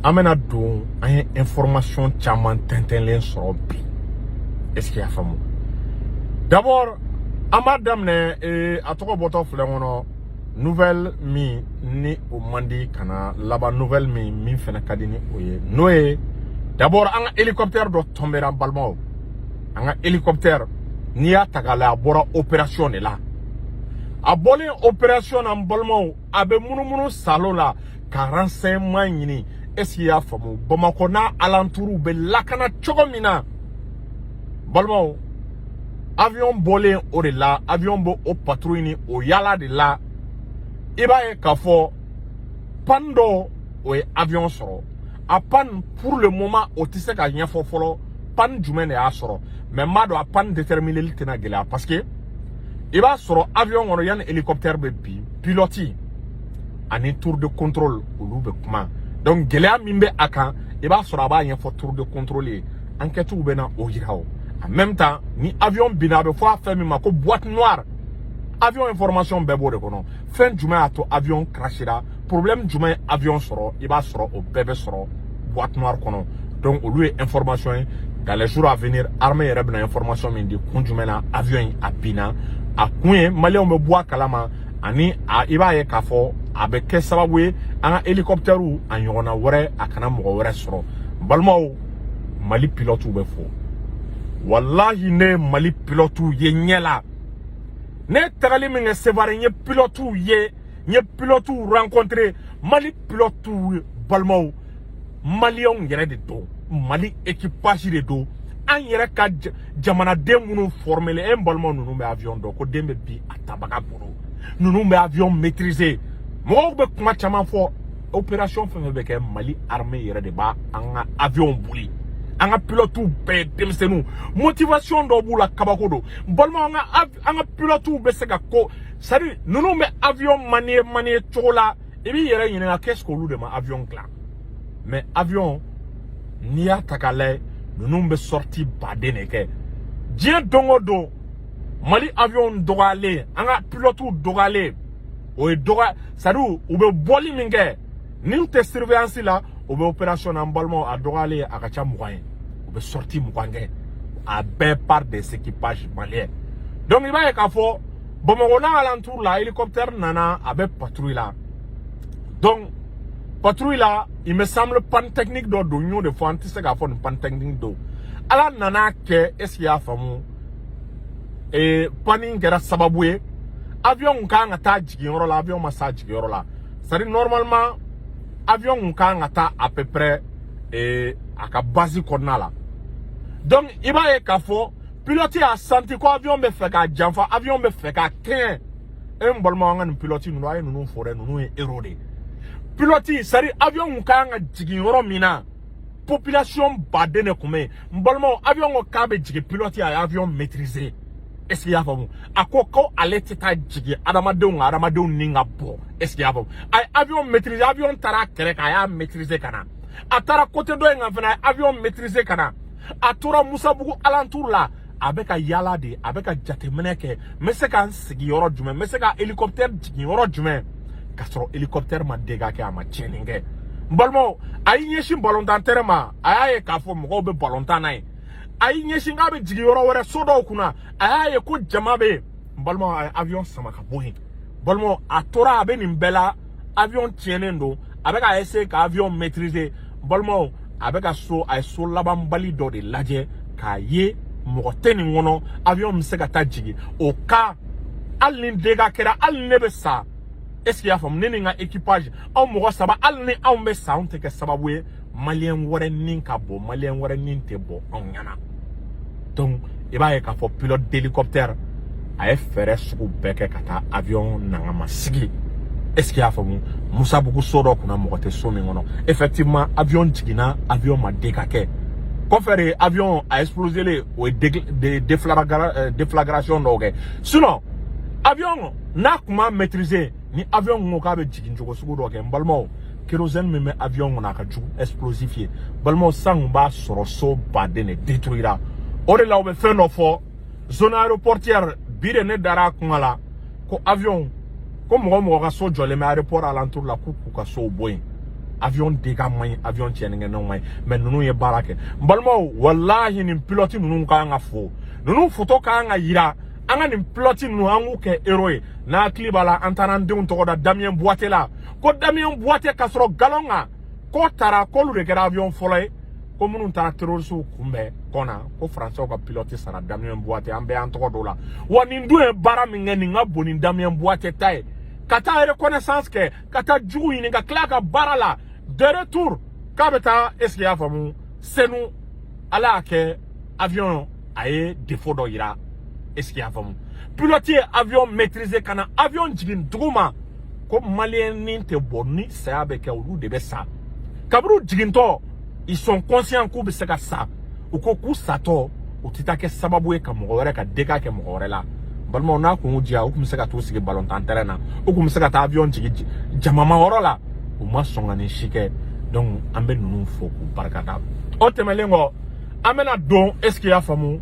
An bɛna don, an ye information caman tɛntɛnlen sɔrɔ bi. Est ce que i y'a faamu? D'abord, an b'a daminɛ a tɔgɔ bɔtɔ filɛ kɔnɔ, nouvelle min ni o man di ka na laban, nouvelle min fɛnɛ ka di ni o ye, n'o ye d'abord an ka hélicoptère dɔ tombera. N balimaw, an ka hélicoptère, n'i y'a ta k'a lajɛ, a bɔra opération de la. A bɔlen opération na, n balimaw, a bɛ munumunu salon la ka renseignement ɲini. Est ce que i y'a faamu? Bamakɔ n'a alentour bɛ lakana cogo min na, balimaw, avion bɔlen o de la, avion bɛ o patrouille ni o yala de la. I b'a ye k'a fɔ panne dɔ o ye avion sɔrɔ. A panne, pour le moment, o tɛ se ka ɲɛfɔ fɔlɔ panne jumɛn de y'a sɔrɔ, mais n b'a dɔn a panne détermineli tɛna gɛlɛya, parce que i b'a sɔrɔ avion kɔnɔ, yanni hélicoptère bɛ bin, pilote ani tour de contrôle, olu bɛ kuma. Donc gɛlɛya min bɛ a kan, i b'a sɔrɔ a b'a ɲɛfɔ tour de contrôle ye, enquête bɛ na o yira. O en même temps, ni avion binna, a bɛ fɔ a fɛn min ma ko boîte noire. Avion information bɛɛ b'o de kɔnɔ. Fɛn jumɛn y'a to avion crashera, problème jumɛn ye avion sɔrɔ, i b'a sɔrɔ o bɛɛ bɛ sɔrɔ boîte noire kɔnɔ. Donc olu ye information ye. Dans les jours à venir, armée yɛrɛ bɛna information min di, kun jumɛn na avion in a binna, a kun ye, maliyɛnw bɛ bɔ a kalama. Ani a i b'a ye k'a fɔ a bɛ kɛ sababu ye an ka hélicoptère a ɲɔgɔnna wɛrɛ, a kana mɔgɔ wɛrɛ sɔrɔ. N balimaw, Mali pilotes bɛ fo. Walahi, ne ye Mali pilotes ye ɲɛ la. Ne ye tagali min kɛ Sevare, n ye pilotes ye, n ye pilotes rencontré. Mali pilotes, balimaw, maliyɛnw yɛrɛ de don, Mali équipage de don. An yɛrɛ ka jamanaden minnu formé, e n balimaw, ninnu bɛ avion dɔn ko den bɛ bi a tabaga bolo. Ninnu bɛ avion maîtriser. Mɔgɔw bɛ kuma caman fɔ. Opération fɛn fɛn bɛ kɛ, Mali armée yɛrɛ de b'a an ka avion boli. An ka pilotes bɛɛ ye denmisɛnninw, motivation dɔ b'u la, kabako don. N balimaw, an ka pilotes bɛ se ka ko, c'est à dire ninnu bɛ avion manier manier cogo la, i b'i yɛrɛ ɲininka qu'est-ce que olu de ma avion dilan. Mais avion, n'i y'a ta k'a lajɛ, ninnu bɛ sortie baden de kɛ diɲɛ don o don. Mali avion dɔgɔyalen, an ka pilotes dɔgɔyalen, o ye dɔgɔya, c'est à dire u bɛ bɔli min kɛ ni tɛ surveillance la, u bɛ opération na. N balimaw, a dɔgɔyalen, a ka ca 20 ye, u bɛ sortie 20 kɛ, a bɛɛ par des équipages maliens. Donc i b'a ye k'a fɔ Bamakɔ n'a alentour la, hélicoptère nana, a bɛ patrouille la. Donc patrouille la, il me semble panne technique dɔ don. N y'o de fɔ, an tɛ se k'a fɔ nin panne technique don. Ala nana kɛ, est ce que i y'a faamu, panne kɛra sababu ye avion kun kan ka taa jigin yɔrɔ la, avion ma s'a jigiyɔrɔ la. C'est à dire normalement avion kun kan ka taa à peu près a ka base kɔnɔna la. Donc i b'a ye k'a fɔ pilote y'a senti ko avion bɛ fɛ k'a janfa, avion bɛ fɛ k'a kɛɲɛ. E n balimaw, an ka nin pilote ninnu, a ye ninnu fɔ dɛ, ninnu ye héros de ye. Pilote, c'est à dire avion kun kan ka jigin yɔrɔ min na, population baden de kun bɛ yen. N balimaw, avion ko k'a bɛ jigin, pilote a ye avion maîtriser. Est ce que i y'a faamu? A ko ko ale tɛ taa jigin adamadenw kan, adamadenw ni ka bɔ. Est ce que i y'a faamu? A ye avion maîtriser, avion taara a kɛrɛ kan, a y'a maîtriser ka na. A taara côté dɔ in kan fana, a ye avion maîtriser ka na. A tora Musabugu alentour la, a bɛ ka yaala de, a bɛ ka jateminɛ kɛ: n bɛ se ka n sigi yɔrɔ jumɛn, n bɛ se ka hélicoptère jigin yɔrɔ jumɛn, k'a sɔrɔ hélicoptère ma dégâts kɛ, a ma tiɲɛni kɛ. N balimaw, a y'i ɲɛsin balontan terrain ma, a y'a ye k'a fɔ mɔgɔw bɛ balontan na yen. A y'i ɲɛsin k'a bɛ jigin yɔrɔ wɛrɛ, so dɔw kunna, a y'a ye ko jama bɛ yen. N balimaw, a ye avion sama ka bɔ yen. Balimaw, a tora a bɛ nin bɛɛ la, avion tiɲɛnen don, a bɛ ka essayer ka avion maîtriser. N balimaw, a bɛ ka so, a ye so labanbali dɔ de lajɛ k'a ye mɔgɔ tɛ nin kɔnɔ, avion bɛ se ka taa jigin o ka. Hali ni dégâts kɛra, hali ni ne bɛ sa, est ce que i y'a faamu, ne ni n ka équipage, anw mɔgɔ saba, hali ni anw bɛ sa, anw tɛ kɛ sababu ye maliyɛn wɛrɛ ni ka bɔ, maliyɛn wɛrɛ ni tɛ bɔ anw ɲɛna. Donc i b'a ye k'a fɔ pilote d'hélicoptère a ye fɛɛrɛ sugu bɛɛ kɛ ka taa avion nangama sigi. Est ce que i y'a faamu? Musabugu so dɔ kunna, mɔgɔ tɛ so min kɔnɔ. Effectivement, avion jiginna, avion ma dégâts kɛ. Kɔfɛ de, avion a explosé le, o ye déflagration dɔw kɛ. Sinon avion n'a kun ma maîtriser, ni avion kun ko k'a bɛ jigin cogo sugu dɔ kɛ, n balimaw, kérosène min bɛ avion kɔnɔ, a ka jugu explosif ye. Balimaw, san kun b'a sɔrɔ so baden de détruira. O de la u bɛ fɛn dɔ fɔ zone aéroportière. Bi de ne dara a kuma la ko avion ko mɔgɔ mɔgɔ ka so jɔlen bɛ aéroport alentour la, k'u k'u ka sow bɔ yen. Avion dégâts man ɲi, avion tiɲɛnikɛnɛw man ɲi, mais ninnu ye baara kɛ. N balimaw, walahi, nin pilote ninnu ka kan ka fo, ninnu photo ka kan ka yira. An ka nin pilote ninnu, an k'u kɛ héros ye. N'a hakili b'a la, an taara an denw tɔgɔ da Damien Boiteux la, ko Damien Boiteux, k'a sɔrɔ galon kan k'o taara, k'olu de kɛra avion fɔlɔ ye ko minnu taara terroristew kunbɛn kɔna, ko Français ka pilote sara, Damien Boiteux. An bɛɛ y'an tɔgɔ d'o la wa. Nin dun ye baara min kɛ, nin ka bon ni Damien Boiteux ta ye, ka taa reconnaissance kɛ, ka taa jugu ɲini, ka tila ka baara la, de retour k'a bɛ taa. Est ce que i y'a faamu? Senu, Ala y'a kɛ, avion a ye défaut dɔ yira. Est ce que i y'a faamu? Pilote ye avion maîtriser ka na avion jigin dugu ma, ko Malien ni tɛ bɔ, ni saya bɛ kɛ, olu de bɛ sa. Kabini u jigintɔ, ils sont conscients k'u bɛ se ka sa. U ko k'u satɔ, u tɛ taa kɛ sababu ye ka mɔgɔ wɛrɛ ka dégâts kɛ mɔgɔ wɛrɛ la. Balimaw, n'a kun y'u diya, u tun bɛ se ka t'u sigi balontan terrain na, u tun bɛ se ka taa avion jigin jamama yɔrɔ la. U ma sɔn ka nin si kɛ. Donc an bɛ ninnu fo k'u barikada. O tɛmɛnen kɔ, an bɛna don. Est ce que i y'a faamu?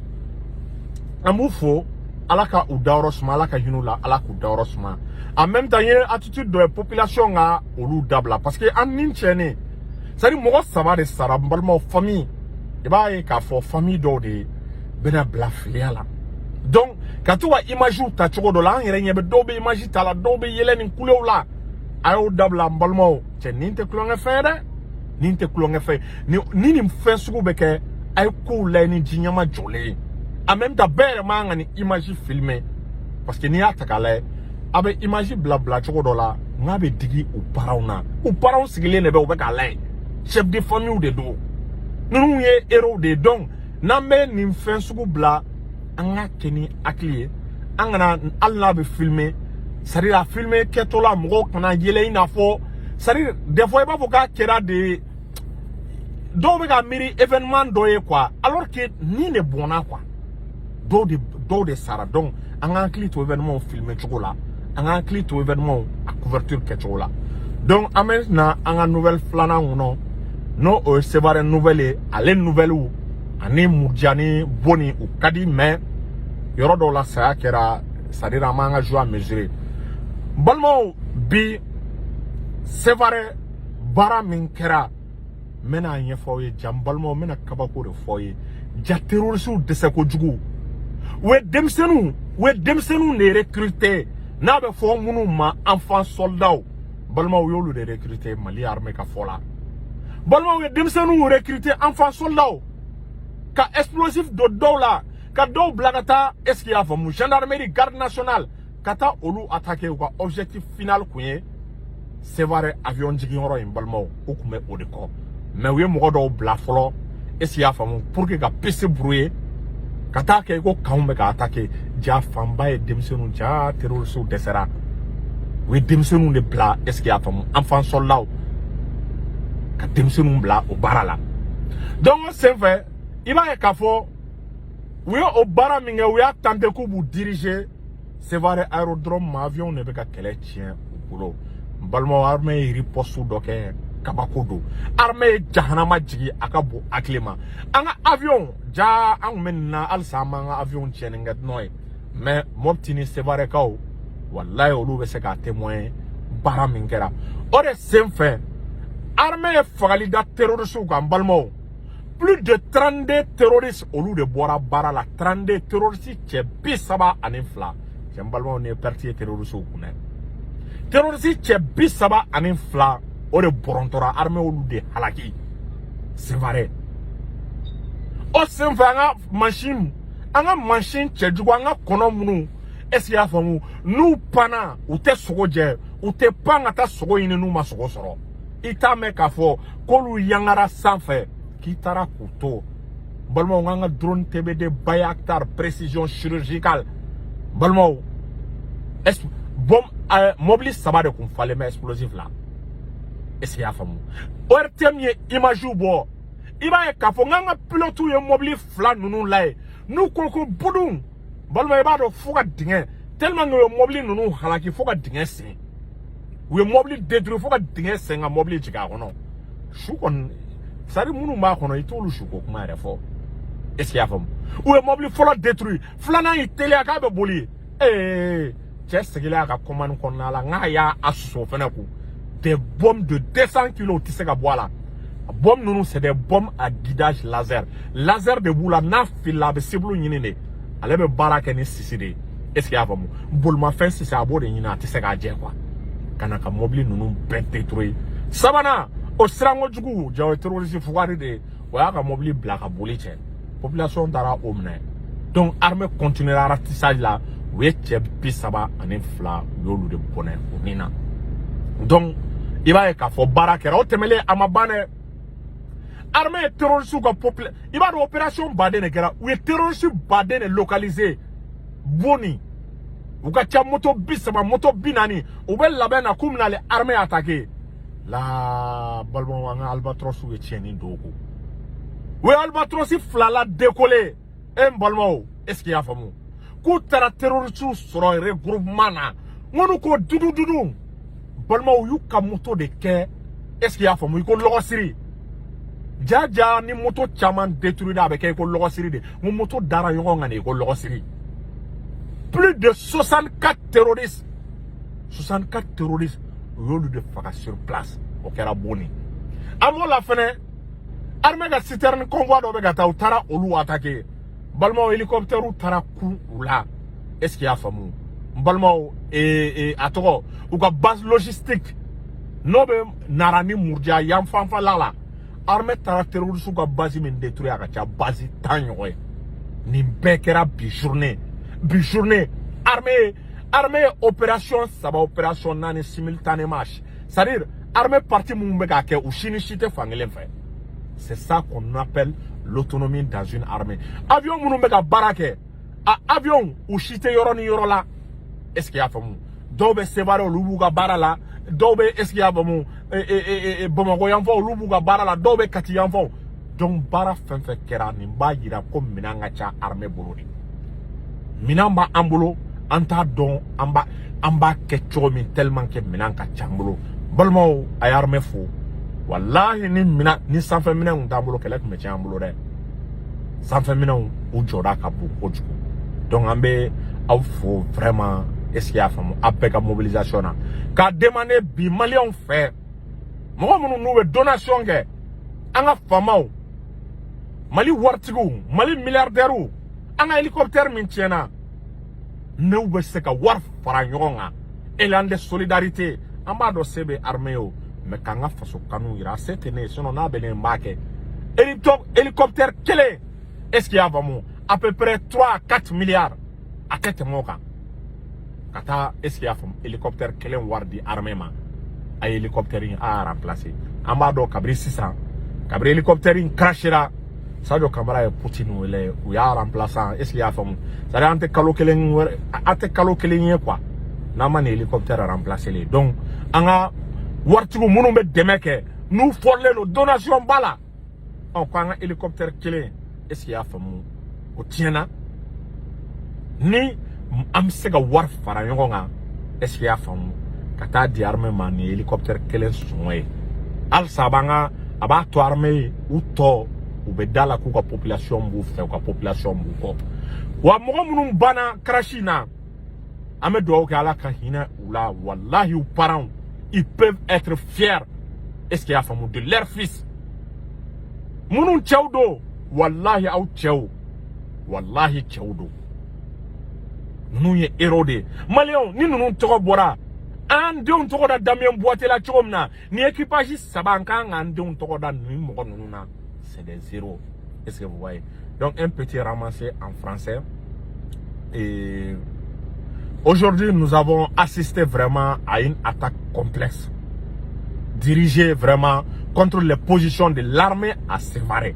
An b'u fo, Ala ka u dayɔrɔ suma, Ala ka hinɛ u la, Ala k'u dayɔrɔ suma. En même temps, n ye attitude dɔ ye, population ka olu dabila, parce que an ni tiɲɛnen, c'est à dire mɔgɔ saba de sara. N balimaw, famille, i b'a ye k'a fɔ famille dɔw de bɛna bila filiya la. Donc ka to ka image ta cogo dɔ la, an yɛrɛ ɲɛ bɛ, dɔw bɛ image ta la, dɔw bɛ yɛlɛ ni kulew la. A y'o dabila, n balimaw. Cɛ, nin tɛ tulonkɛ fɛn ye dɛ, nin tɛ tulonkɛ fɛn ye. Ni nin fɛn sugu bɛ kɛ, a ye kow lajɛ ni ji ɲɛma jɔlen ye. En même temps, bɛɛ yɛrɛ man kan ka nin image filmer, parce que n'i y'a ta k'a lajɛ, a bɛ image bila bila cogo dɔ la, n'a bɛ digi u parents na. U parents sigilen de bɛ, u bɛ k'a lajɛ, chef de famille de don. Ninnu ye héros de ye. Donc n'an bɛ nin fɛn sugu bila, an ka kɛ ni hakili ye. An kana, hali n'a bɛ filmer, c'est à dire a filmer kɛtɔ la, mɔgɔw kana yɛlɛ i n'a fɔ, c'est à dire des fois i b'a fɔ k'a kɛra de, dɔw bɛ ka miiri événement dɔ ye quoi, alors que nin de bɔnna quoi, dɔw de sara. Donc an ka hakili to événement filmer cogo la, an ka hakili to événement a couverture kɛcogo la. Donc an bɛ na an ka nouvelle filanan kɔnɔ, n'o o ye Sevare nouvelle ye. Ale nouvelle ani Murja ni Boni, u ka di, mais yɔrɔ dɔw la saya kɛra, c'est à dire an b'an ka joie mesurer. N balimaw, bi Sevare baara min kɛra, n bɛna ɲɛfɔ aw ye. Ja, n balimaw, n bɛna kabako de fɔ aw ye. Ja, terroristew dɛsɛ kojugu. U ye denmisɛnninw de recruter, n'a bɛ fɔ minnu ma enfant soldats. Balimaw, u y'olu de recruter Mali armée ka fɔ la. Balimaw, ye denmisɛnninw recruter, enfant soldats, ka explosif don dɔw la, ka dɔw bila ka taa. Est ce que i y'a faamu? Gendarmerie, garde nationale, ka taa olu attaquer. U ka objectif final kun ye Sevare avion jiginyɔrɔ in. Balimaw, u kun bɛ o de kɔ, mais u ye mɔgɔ dɔw bila fɔlɔ. Est ce que i y'a faamu? Pour que ka piste brouiller, ka taa kɛ i ko kanw bɛ ka attaquer. Ja, fanba ye denmisɛnninw. Ja, terroristew dɛsɛra, u ye denmisɛnninw de bila. Est ce que i y'a faamu? Enfant soldats, ka denmisɛnninw bila o baara la. Donc o senfɛ, i b'a ye k'a fɔ u ye o baara min kɛ, u y'a tenté k'u b'u diriger Sevare aérodrome ma. Avion de bɛ ka kɛlɛ tiɲɛ u bolo. N balimaw, armée ye riposte dɔ kɛ, kabako don. Armée ye jahanama jigin, a ka bon hakili ma. An ka avion, ja, an kun bɛ nin na halisa, an b'an ka avion tiɲɛni kɛ nɔ ye. Mais Mopti ni Sevarekaw, walayi, olu bɛ se k'a témoigner baara min kɛra. O de sen fɛ, armée ye fagali da terroristew kan. N balimaw, plus de 32 terroristes, olu de bɔra baara la. 32 terroristes, cɛ 32. Cɛ, n balimaw, nin ye perte ye terroristew kun dɛ. Terroriste cɛ 32, o de bɔrɔntɔra. Armée olu de halaki Sevare. O senfɛ, an ka mansin cɛjugu, an ka kɔnɔ minnu, est ce que i y'a faamu, n'u panna, u tɛ sogo jɛ, u tɛ pan ka taa sogo ɲini. N'u ma sogo sɔrɔ, i t'a mɛn k'a fɔ k'olu yangara sanfɛ k'i taara k'u to. Balimaw, k'an ka drone TBD Bayraktar, précision chirurgicale, balimaw, est bɔn mobili saba de kun falen bɛ explosif la. Est ce que i y'a faamu? ORTM ye image bɔ, i b'a ye k'a fɔ n k'an ka pilote ye mobili fila ninnu lajɛ, n'u ko ko budun. Balima, i b'a dɔn, fo ka dingɛ, tellement que u ye mobili ninnu halaki fo ka dingɛ sen, u ye mobili détruit fo ka dingɛ sen, ka mobili jigin a kɔnɔ. Su kɔni, c'est à dire minnu b'a kɔnɔ, i t'olu su ko kuma yɛrɛ fɔ. Est ce que i y'a faamu? U ye mobili fɔlɔ détruit, filanan y'i teliya k'a bɛ boli. Ee, cɛ seginna a ka commande kɔnɔna la, n'a y'a a soso fɛnɛ kun. Des bombes de 200 kilos tɛ se ka bɔ a la. Bombe ninnu, c'est des bombes à guidage laser. Laser de b'u la, n'a filila, a bɛ cible ɲini de. Ale bɛ baara kɛ ni sisi de ye. Est ce que i y'a faamu? Bolimafɛn sisi, a b'o de ɲini, a tɛ se k'a jɛ quoi, ka na ka mobili ninnu bɛɛ détruire. Sabanan, o siranko jugu ja, o ye terroriste fugari de ye. O y'a ka mobili bila ka boli cɛ, population taara o minɛ. Donc armée continuera ratissage la. U ye cɛ 32, u y'olu de bɔnɛ o min na. Donc i b'a ye k'a fɔ baara kɛra. O tɛmɛlen, a ma ban dɛ. Armée ye terroriste ka popula, i b'a dɔn, opération baden de kɛra. U ye terroriste baden de localiser Boni. U ka ca, moto 30, moto 40. U bɛ labɛn na k'u bɛna ale armée attaquer la. Balimaw, an ka Albatros ye tiɲɛni don o ko. U ye Albatros fila la décoller. E n balimaw, est ce que i y'a faamu k'u taara terroriste sɔrɔ regroupement na? N ko n'u ko dudu dudu, balimaw, u y'u ka moto de kɛ, est ce que i y'a faamu, i ko lɔgɔsiri. Ja ja, ni moto caman détruire, a bɛ kɛ i ko lɔgɔsiri de. N ko moto dara ɲɔgɔn kan de i ko lɔgɔsiri. Plus de 64 terroristes, 64 terroristes, u y'olu de faga sur place. O kɛra Boni. An b'o la fɛnɛ, armée ka citerne convoi dɔ bɛ ka taa, u taara olu attaquer. Balimaw, hélicoptère taara ku u la. Est ce que i y'a faamu, n balimaw? A tɔgɔ, u ka base logistique n'o bɛ Nara ni Muruja yan fanfɛla la, armée taara terroriste ka base min détruire, a ka ca base 10 ɲɔgɔn ye. Nin bɛɛ kɛra bi journée. Bi journée, armée ye opération saba, opération naani simultanément. C'est à dire armée partie minnu bɛ k'a kɛ, u si ni si tɛ fankelen fɛ. C'est ça qu'on appelle l'autonomie dans une armée. Avion minnu bɛ ka baara kɛ, a avion u si tɛ yɔrɔ ni yɔrɔ la. Est ce que i y'a faamu? Dɔw bɛ Sevare, olu b'u ka baara la. Dɔw bɛ, est ce que i y'a faamu, Bamakɔ yan fan, olu b'u ka baara la. Dɔw bɛ Kati yan fan. Donc baara fɛn fɛn kɛra, nin b'a yira ko minɛn ka ca armée bolo de. Minɛn b'an bolo, an t'a dɔn an b'a kɛ cogo min, tellement que minɛn ka ca an bolo. Balimaw, a ye armée fo. Walahi, ni minɛn ni sanfɛ minɛn kun t'an bolo, kɛlɛ tun bɛ tiɲɛ an bolo dɛ. Sanfɛ minɛnw, u jɔda ka bon kojugu. Donc an bɛ aw fo vraiment. Est ce que i y'a faamu? Aw bɛɛ ka mobilisation na k'a demander bi maliyɛnw fɛ, mɔgɔ minnu n'u bɛ donation kɛ, an ka faamaw, Mali waritigiw, Mali milliardaires, an ka hélicoptère min tiɲɛna, n'u bɛ se ka wari fara ɲɔgɔn kan, élan de solidarité. An b'a dɔn se bɛ armée ye o, mais k'an ka faso kanu yira, se tɛ ne ye, sinon n'a bɛ ne ye, n b'a kɛ. Hélicoptère kelen, est ce que i y'a faamu, à peu près 3 à 4 milliards, a tɛ tɛmɛ o kan. Ka taa, est ce que i y'a faamu, hélicoptère kelen wari di armée ma, a ye hélicoptère in a y'a remplacer. An b'a dɔn kabini sisan, kabini hélicoptère in crashera, Sadio Kamara ye Poutine wele, u y'a remplacer. Est ce que i y'a faamu? C'est à dire an tɛ kalo kelen wɛrɛ, an tɛ kalo kelen ye quoi, n'an ma nin hélicoptère remplacer le. Donc an ka waritigiw minnu bɛ dɛmɛ kɛ, n'u fɔlen don donation ba la, ɔ ko an ka hélicoptère kelen, est ce que i y'a faamu, o tiɲɛna, ni an bɛ se ka wari fara ɲɔgɔn kan, est ce que i y'a faamu, ka taa di armée ma nin hélicoptère kelen sɔngɔ ye, halisa a b'an ka, a b'a to armée ye, u tɔ u bɛ da la k'u ka population b'u fɛ, u ka population b'u kɔ. Wa mɔgɔ minnu banna crash in na, an bɛ dugawu kɛ, Ala ka hinɛ u la. Walahi, u parents, ils peuvent être fiers, est ce que i y'a faamu, de leur fils. Minnu cɛw don, walahi, aw cɛw, walahi, cɛw don. Ninnu ye héros de ye. Maliyɛnw, ni ninnu tɔgɔ bɔra, an denw tɔgɔ da Damien Boiteux la cogo min na, ni équipage saba, an kan k'an denw tɔgɔ da nin mɔgɔ ninnu na. C'est des héros. Est-ce que vous voyez? Donc un petit ramassé en français. Et aujourd'hui, nous avons assisté vraiment à une attaque complexe dirigée vraiment contre les positions de l'armée à Sévaré.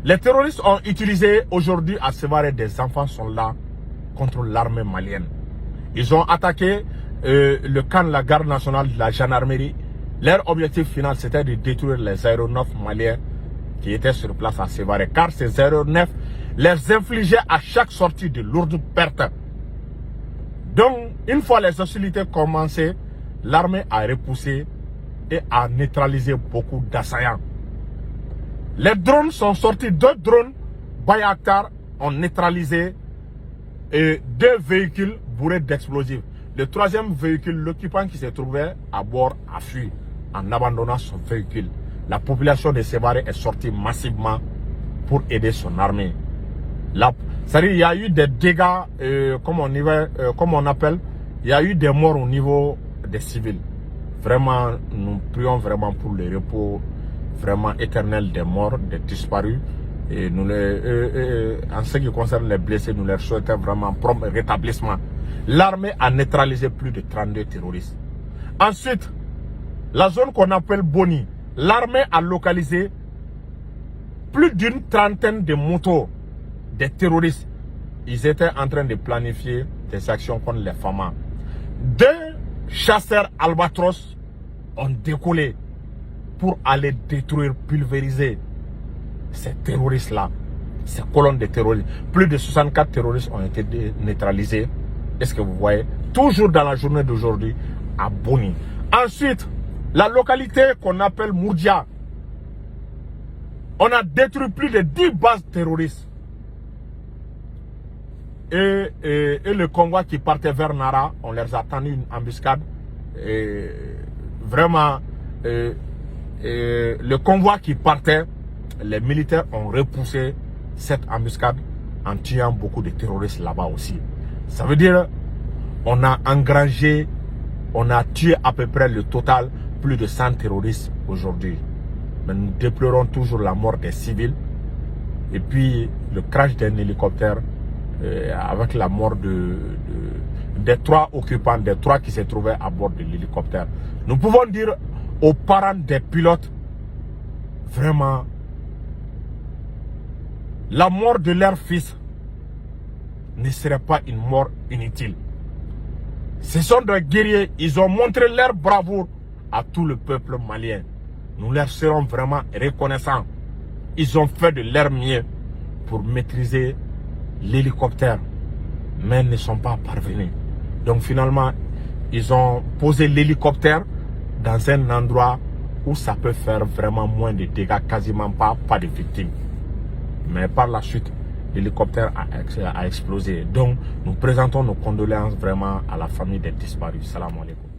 Les terroristes ont utilisé aujourd'hui à Sévaré des enfants soldats contre l'armée malienne. Ils ont attaqué le camp de la garde nationale, de la gendarmerie. Leur objectif final, c'était de détruire les aéronefs maliens qui étaient sur place à Sévaré. Car ces aéronefs les infligeaient à chaque sortie de lourdes pertes. Donc, une fois les hostilités commencées, l'armée a repoussé et a neutralisé beaucoup d'assaillants. Les drones sont sortis, deux drones Bayraktar ont neutralisé et deux véhicules bourrés d'explosifs. Le Le troisième véhicule, l'occupant qui se trouvait à bord a fui en abandonnant son véhicule. La population de Sévaré est sortie massivement pour aider son armée. C'est-à-dire, il y a eu des dégâts, comme on appelle, il y a eu des morts au niveau des civils. Vraiment, nous prions vraiment pour le repos vraiment éternel des morts, des disparus. Et en ce qui concerne les blessés, nous leur souhaitons vraiment prompt rétablissement. L'armée a neutralisé plus de 32 terroristes. Ensuite, la zone qu'on appelle Boni, l'armée a localisé plus d'une trentaine de motos des terroristes. Ils étaient en train de planifier des actions contre les FAMA. Deux chasseurs albatros ont décollé pour aller détruire, pulvériser ces terroristes-là, ces colonnes de terroristes. Plus de 64 terroristes ont été neutralisés. Est-ce que vous voyez? Toujours dans la journée d'aujourd'hui, à Boni. Ensuite, la localité qu'on appelle Mourdia, on a détruit plus de 10 bases terroristes. Et le convoi qui partait vers Nara, on leur a tendu une embuscade. Et vraiment, le convoi qui partait, les militaires ont repoussé cette embuscade en tuant beaucoup de terroristes là-bas aussi. Ça veut dire, on a engrangé, on a tué à peu près le total, plus de 100 terroristes aujourd'hui. Mais nous déplorons toujours la mort des civils. Et puis, le crash d'un hélicoptère avec la mort des trois occupants, des trois qui se trouvaient à bord de l'hélicoptère. Nous pouvons dire aux parents des pilotes, vraiment, la mort de leur fils ne serait pas une mort inutile. Ce sont des guerriers, ils ont montré leur bravoure à tout le peuple malien. Nous leur serons vraiment reconnaissants. Ils ont fait de leur mieux pour maîtriser l'hélicoptère, mais ne sont pas parvenus. Donc finalement, ils ont posé l'hélicoptère dans un endroit où ça peut faire vraiment moins de dégâts, quasiment pas de victimes. Mais par la suite, l'hélicoptère a explosé. Donc, nous présentons nos condoléances vraiment à la famille des disparus. Salam alaikum.